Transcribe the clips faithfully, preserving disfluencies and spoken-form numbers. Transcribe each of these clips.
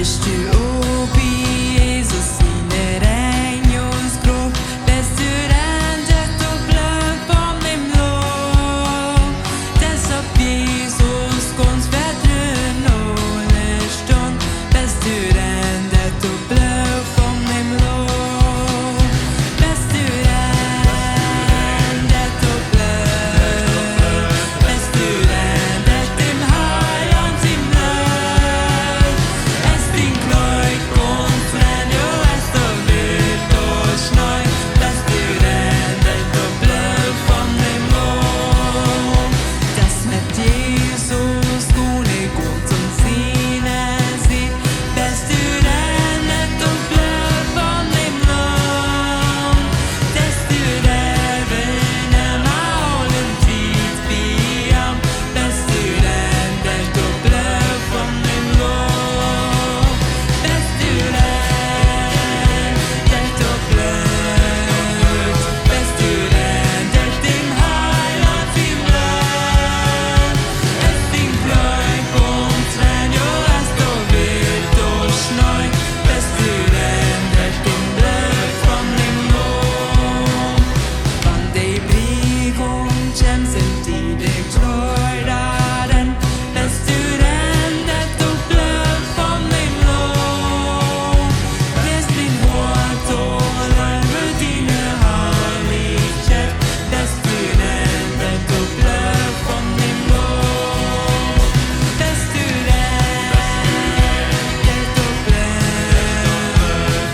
Best du uk bie Jesus siene Reinigungskrauft? Best du dan daut Bloot von däm Laum? Daut opp Jesus gaunz Vetruen aule steit. Best du dan daut Bloot von däm Laum? Best du dan daut Bloot? Best du dan daut däm Heilaunt sien Bloot? Es dien Kjleet gaunz rein, jo, es daut witt aus Schnee. Best du dan daut Bloot von däm Laum? Daut met Jesus kunn ekj gaunz un siene Sied. Best du dan daut Bloot von däm Laum? Best du dan, wan emma aule Tiet bie am? Best du dan daut Bloot von däm Laum? Best du dan daut Bloot? Best du dan daut däm Heilaunt sien Bloot? Es dien Kjleet gaunz rein, jo, es daut witt aus Schnee. Best du dan daut Bloot von däm Laum? Wan de Briegaum kjemt, sent dee de Kjleeda rein. Best du dan daut Bloot von däm Laum? Best dien Hoat aul rein fa diene Heilichkjeit? Best du dan daut Bloot von däm Laum? Best du dan daut Bloot?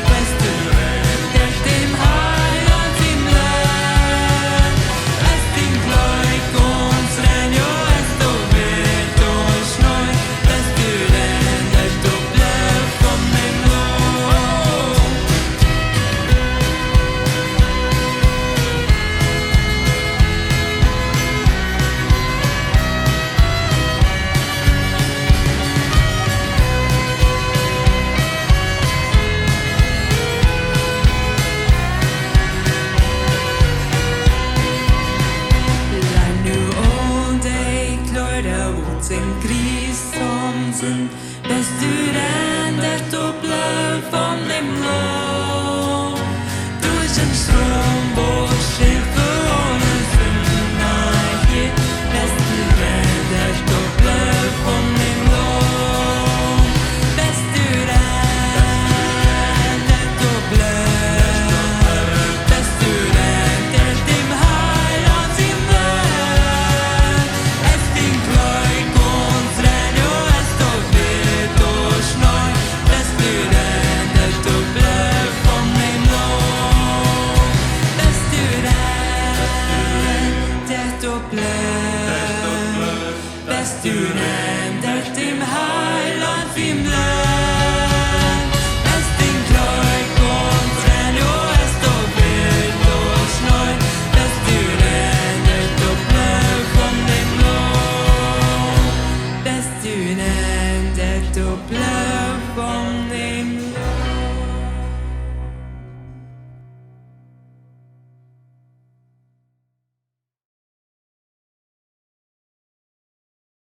Best du dan daut däm Heilaunt sien Bloot? Es dien Kjleet gaunz rein, jo, es daut witt aus Schnee. Best du dan daut Bloot von däm Laum? Lang nu aul dee Kjleeda waut sent Christen sent. Best du dan daut Bloot von däm Laum? Derch dän Stroom waut schillt fa aule Sinda hia. Best du dan daut Bloot von däm Laum? Best du dan daut Bloot? Best du dan daut däm Heilaunt sien Bloot? Es dien Kjleet gaunz rein, jo, es daut witt aus Schnee. Best du dan daut Bloot von däm Laum? Best du dan daut Bloot? Best du dan daut däm Heilaunt sien Bloot? Es dien Kjleet gaunz rein, jo, es daut witt aus Schnee. Best du dan daut Bloot von däm Laum? Best du dan daut Bloot?